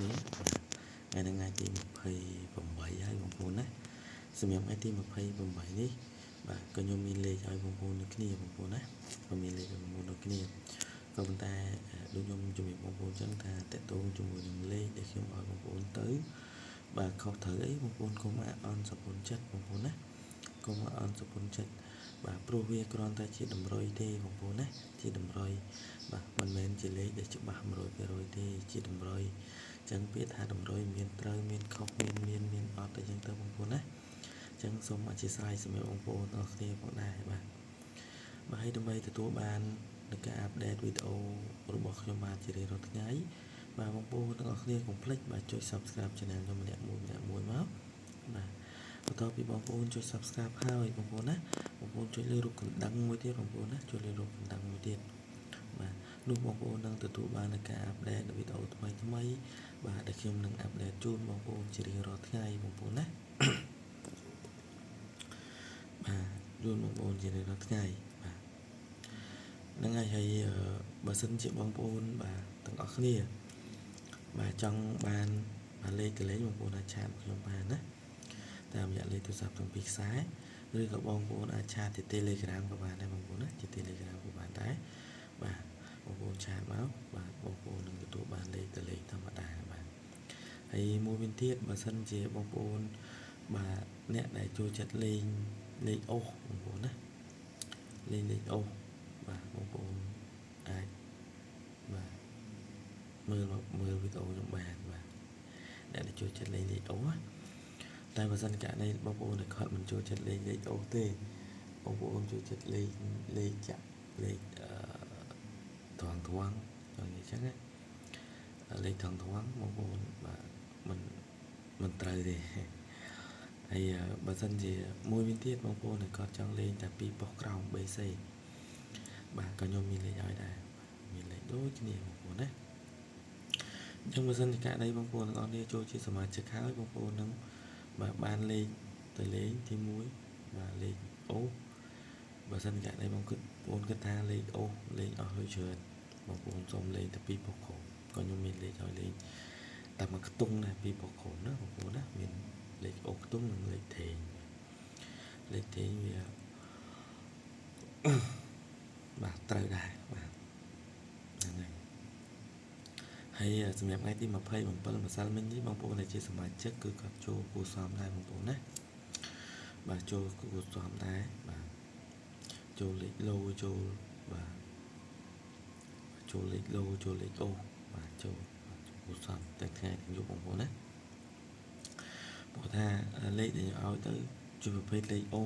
គ្នាបាទថ្ងៃនេះថ្ងៃទី28ហើយបងប្អូនណាសម្រាប់ថ្ងៃទី28នេះបាទក៏ខ្ញុំមានលេខឲ្យបងប្អូនដូចគ្នាបងប្អូនណាក៏មានលេខឲ្យបងប្អូនដូចគ្នាក៏ប៉ុន្តែដូចខ្ញុំជំរាបបងប្អូនចឹងថាតកតងជាមួយនឹងលេខដែលខ្ញុំឲ្យបងប្អូនទៅបាទខុសត្រូវអីបងប្អូនកុំអន់សពុនចិត្តបងប្អូនណាកុំអន់សពុនចិត្តបាទព្រោះវាគ្រាន់តែជាតម្រុយទេបងប្អូនណាជាតម្រុយបាទមិនមែនជាលេខដែលច្បាស់100%ទេជាតម្រុយអញ្ចឹងពាក្យថាតម្រុយមានត្រូវមានខុសមានមានមានអត់អីចឹងទៅបងប្អូនណាអញ្ចឹងសូមអធិស្ឋានសម្រាប់បងប្អូនទាំងអស់គ្នាផងដែរបាទបាទហើយដើម្បីទទួលបាននៅការ update វីដេអូរបស់ខ្ញុំបាទជារៀងរាល់ថ្ងៃបាទបងប្អូនទាំងអស់គ្នាកុំភ្លេចបាទចុច Subscribe Channel ខ្ញុំម្នាក់មួយម្នាក់មួយមកបាទបន្ទាប់ពីបងប្អូនចុច Subscribe ហើយបងប្អូនណាបងប្អូនចុចលើរូបកណ្ដឹងមួយទៀតបងប្អូនណាចុចលើរូបកណ្ដឹងមួយទៀតបាទនោះបងប្អូននឹងទទួលបាននូវការ update វីដេអូថ្មីថ្មីបាទដែលខ្ញុំនឹង update ជូនបងប្អូនជារៀងរាល់ថ្ងៃបងប្អូនណាបាទជូនបងប្អូនជារៀងរាល់ថ្ងៃបាទហ្នឹងហើយហើយបើសិនជាបងប្អូនបាទទាំងអស់គ្នាបាទចង់បានបាទលេខតលេខបងប្អូនអាច chat ខ្ញុំបានណាតាមរយៈលេខទូរស័ព្ទទាំងពីរខ្សែឬក៏បងប្អូនអាច chat ទៅ Telegram ក៏បានដែរបងប្អូនណាជា Telegram ក៏បានដែរបាទបងប្អូន chat មកបាទបងប្អូននឹងទទួលបានលេខតលេខធម្មតាបាទហើយមួយវិញទៀតបើសិនជាបងប្អូនបាទអ្នកដែលចូលចិត្តលេងលេខអូសបងប្អូនណាលេងលេខអូសបាទបងប្អូនអាចបាទមើលមើលវីដេអូខ្ញុំបានបាទអ្នកដែលចូលចិត្តលេងលេខអូសតែបើសិនករណីបងប្អូនដែលគាត់មិនចូលចិត្តលេងលេខអូសទេបងប្អូនចូលចិត្តលេងលេខចាក់លេខអឺត្រង់ត្រង់ចង់និយាយចឹងណាលេខត្រង់ត្រង់បងប្អូនបាទមិនមិនត្រូវទេហើយបើសិនជាមួយវិញទៀតបងប្អូនដែលគាត់ចង់លេងតែពីប៉ុស្តិ៍ក្រោម BC បាទក៏ខ្ញុំមានលេខឲ្យដែរមានលេខដូចគ្នាបងប្អូនណាអញ្ចឹងបើសិនជាករណីបងប្អូនទាំងអស់គ្នាចូលជាសមាជិកហើយបងប្អូននឹងបាទបានលេខទៅលេងទី1បាទលេខអូបើសិនករណីបងគិតបងគិតថាលេខអូលេងអស់លុយច្រើនបងប្អូនសូមលេងតែពីប៉ុស្តិ៍ក្រោមក៏ខ្ញុំមានលេខឲ្យលេងតែមួយខ្ទង់ដែរពីប៉ុស្តិ៍ក្រោមណាបងប្អូនណាមានលេខអូខ្ទង់និងលេខថេងលេខថេងវាបាទត្រូវដែរបាទហ្នឹងហើយហើយសម្រាប់ថ្ងៃទី27ម្សិលមិញនេះបងប្អូនដែលជាសមាជិកគឺគាត់ចូលគួសមដែរបងប្អូនណាបាទចូលគួសមដែរបាទចូលលេខឡូចូលបាទចូលលេខឡូចូលលេខអូបាទចូលគួសមទាំងថ្ងៃទាំងយប់បងប្អូនណាព្រោះថាលេខដែលខ្ញុំឲ្យទៅជាប្រភេទលេខអូ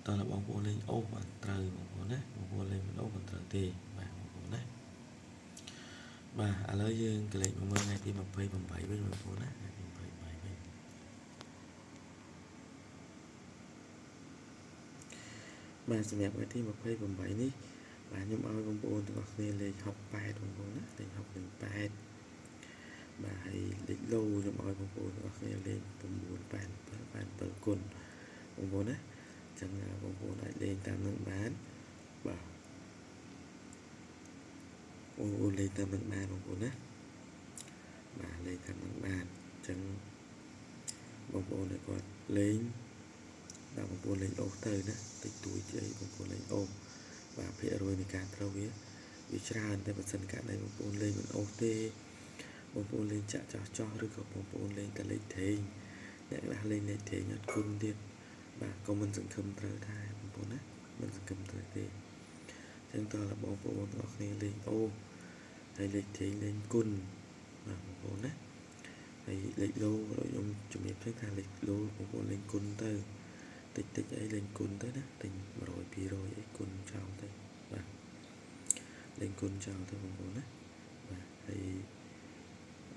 តើបងប្អូនលេងអូបានត្រូវបងប្អូនណាបងប្អូនលេងមិនអូមិនត្រូវទេបាទបងប្អូនណាបាទឥឡូវយើងកលេចមកមើលថ្ងៃទី28វិញបងប្អូនណាថ្ងៃទី28វិញបាទសម្រាប់ថ្ងៃទី28នេះបាទខ្ញុំឲ្យបងប្អូនទាំងអស់គ្នាលេខ68បងប្អូនណាលេខ6 8បាទហើយលេខឡូខ្ញុំឲ្យបងប្អូនទាំងអស់គ្នាលេខ9 87 87គុណបងប្អូនណាអញ្ចឹងបងប្អូនអាចលេងតាមនឹងបានបាទបងប្អូនលេងតាមនឹងបានបងប្អូនណាបាទលេងតាមនឹងបានអញ្ចឹងបងប្អូនដែលគាត់លេងបាទបងប្អូនលេងអូសទៅណាតិចតួចអីបងប្អូនលេងអូសបាទភាគរយនៃការត្រូវវាវាច្រើនតែបើសិនករណីបងប្អូនលេងមិនអូសទេបងប្អូនលេងចាក់ចោះចោះឬក៏បងប្អូនលេងតែលេខថេងអ្នកខ្លះលេងលេខថេងអត់គុណទៀតបាទក៏មិនសង្ឃឹមត្រូវដែរបងប្អូនណាមិនសង្ឃឹមត្រូវទេអញ្ចឹងតើបងប្អូនទាំងអស់គ្នាលេងអូហើយលេខថេងលេងគុណបាទបងប្អូនណាហើយលេខឡូដូចខ្ញុំជំរាបទៅថាលេខឡូបងប្អូនលេងគុណទៅតិចតិចអីលេងគុណទៅណាទិញ100 200អីគុណចោលទៅបាទលេងគុណចោលទៅបងប្អូនណាបាទហើយ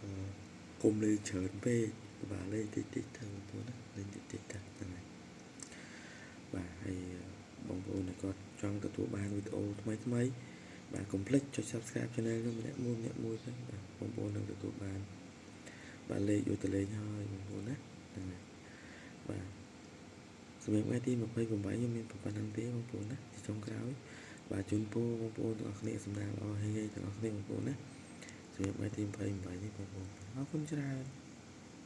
អឺគុំលេងច្រើនពេកបាទលេងតិចតិចទៅបងប្អូនណាលេងតិចតិចទៅហ្នឹងហើយបាទហើយបងប្អូនដែលគាត់ចង់ទទួលបានវីដេអូថ្មីថ្មីបាទកុំភ្លេចចុច Subscribe Channel ខ្ញុំម្នាក់មួយម្នាក់មួយទៅបាទបងប្អូននឹងទទួលបានបាទលេខយកទៅលេងហើយបងប្អូនណាហ្នឹងហើយបាទសម្រាប់ថ្ងៃទី28ខ្ញុំមានប៉ុណ្្នឹងទេបងប្អូនណាជាចុងក្រោយបាទជូនពរបងប្អូនទាំងអស់គ្នាសំណាងល្អហេងៗទាំងអស់គ្នាបងប្អូនណាសម្រាប់ថ្ងៃទី28នេះបងប្អូន អរគុណច្រើន។